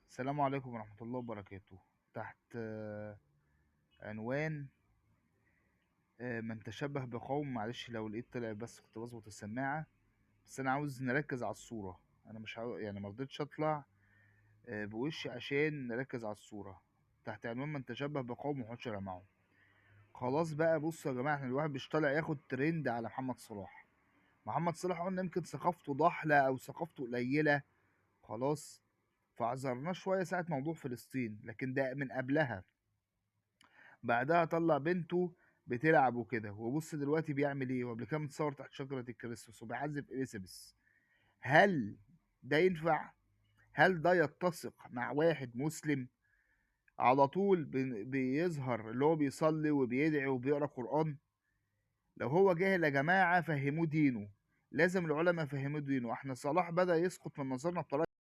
السلام عليكم ورحمة الله وبركاته. تحت عنوان من تشبه بقوم. معلش لو لقيت طلع، بس كنت بظبط السماعة. بس أنا عاوز نركز على الصورة. أنا مش عاوز، يعني مرضتش أطلع بوشي عشان نركز على الصورة. تحت عنوان من تشبه بقوم وحشر معه. خلاص بقى، بصوا يا جماعة، احنا الواحد مش طالع ياخد ترند على محمد صلاح. محمد صلاح قلنا يمكن ثقافته ضحلة أو ثقافته قليلة، خلاص فعذرناه شوية ساعة موضوع فلسطين، لكن ده من قبلها. بعدها طلع بنته بتلعب وكده، وبص دلوقتي بيعمل ايه، وقبل كده متصور تحت شجرة الكريسماس وبيعذب اليزابيث. هل ده ينفع؟ هل ده يتسق مع واحد مسلم على طول بيظهر اللي هو بيصلي وبيدعي وبيقرأ قرآن؟ لو هو جاهل يا جماعة فهموه دينه، لازم العلماء يفهموه دينه. احنا صلاح بدأ يسقط من نظرنا بطريقة